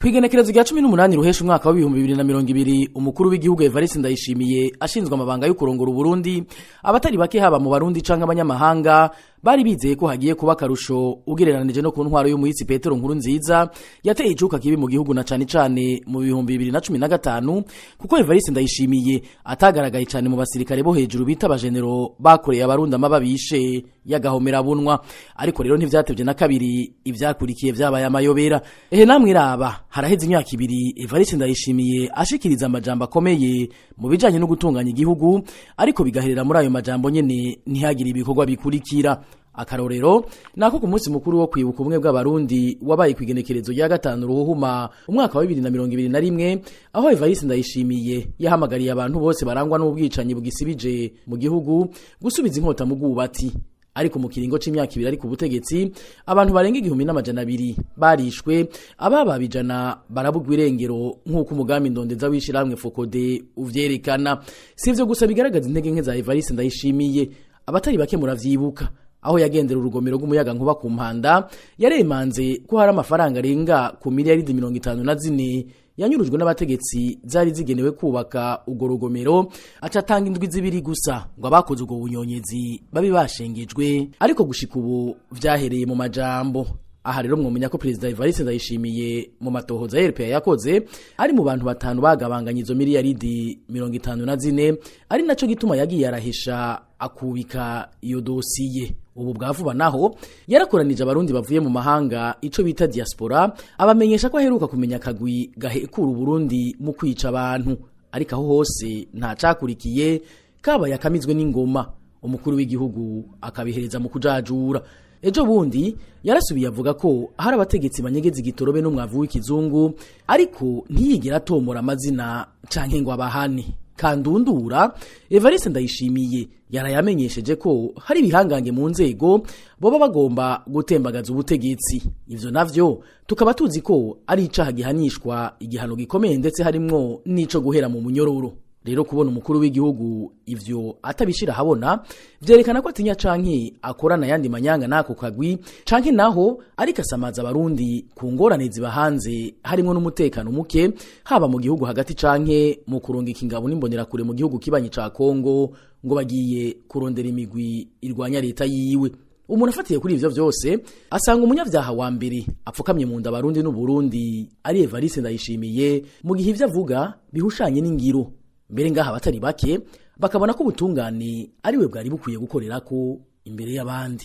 Kw'igenekerezo rya 18 ruhesha umwaka wa 2020, umukuru w'igihugu Evariste Ndayishimiye ashinzwe amabanga yo kurongora Uburundi, abatari bake, haba mu Barundi canke abanyamahanga, bari bizeye ko hagiye kuba akarusho ugereranije no ku ntwaro y'umuhisi Petero Nkurunziza yateye icuka kibi mu gihugu, na cane cane mu 2015, kuko Evariste Ndayishimiye atagaragaye cane mu basirikare bo hejuru bita abajenero bakoreye Abarundi amababishe y'agahomerabunwa. Ariko rero ntivyatevye na kabiri, ivyakurikiye vyabaye amayobera. Ehe namwe iraba, haraheze imyaka 2 Evariste Ndayishimiye ashikiriza amajambo akomeye mu bijanye no gutunganya igihugu, ariko bigaherera muri ayo majambo nyene, ntihagire ibikorwa bikurikira. Akarorero nako ku munsi mukuru wo kwibuka ubumwe bw'Abarundi wabaye kw'igenekerezo rya 5 ruhuhuma umwaka wa 2021, aho Evariste Ndayishimiye yahamagariye abantu bose barangwa n'ubwicanyi bugisibije mu gihugu gusubiza inkota mu bwubati. Ariko mu kiringo c'imyaka 2 ari ku butegetsi, abantu barenga 1200 barishwe, ababa 100 barabugwa irengero, nk'uko umugambi ndondeza w'ishirahamwe FOCODE uvyerekana. Si ivyo gusa bigaragaza intege nke za Evariste Ndayishimiye. Abatari bake muravyibuka aho yagendera urugomero rw'umuyaga nkuba ku Mpanda, yaremanze ko hari amafaranga arenga ku miliyaridi 54 yanyurujwe n'abategetsi zari zigenewe kubaka urwo rugomero, aca atanga indwi 2 gusa ngo abakoze ubwo bunyonyezi babe bashengejwe. Ariko gushika ubu vyahereye mu majambo. Aha rero mwomenya ko Perezida Evariste Ndayishimiye mu matohoza ya RPA yakoze ari mu bantu batanu bagabanganya izo miliyaridi 54, ari naco gituma yagiye arahisha akubika iyo dosiye. Ubu bwa vuba naho yarakoranije Abarundi bavuye mu mahanga, ico bita diaspora, abamenyesha ko aheruka kumenya akagwi gahekura Uburundi mu kwica abantu. Ariko aho hose nta cakurikiye, kabaye akamizwe n'ingoma, umukuru w'igihugu akabihereza mu kujajura. Ejo bundi yarasubiye avuga ko hari abategetsi banyegeza igitorobe n'umwavu w'ikizungu, ariko ntiyigera atomora amazina canke ngo abahane. Kandundura, Evariste Ndayishimiye yarayamenyesheje ko hari ibihangange mu nzego boba bagomba gutembagaza ubutegetsi. Ivyo navyo tukaba tuzi ko ari icaha gihanishwa igihano gikomeye, ndetse harimwo n'ico guhera mu munyororo. Rero kubona umukuru w'igihugu ivyo atabishira habona vyerekana ko atinya canke akorana yandi manyanga nako kagwi, canke naho ariko asamaza Abarundi ku ngorane zibahanze, harimwo n'umutekano muke, haba mu gihugu hagati canke mu kurungika ingabo n'imbonerakure mu gihugu kibanyi ca Kongo ngo bagiye kurondera imigwi irwanya leta yiwe. Umuntu afatiye kuri ivyo vyose asanga umunyavyaha wa mbere apfukamye mu nda Abarundi n'Uburundi ari Evariste Ndayishimiye, mu gihe ivyo avuga bihushanye n'ingiro. Mbere ngaha abatari bake bakabona ko ubutungane ari we bwari bukwiye gukorerako imbere y'abandi.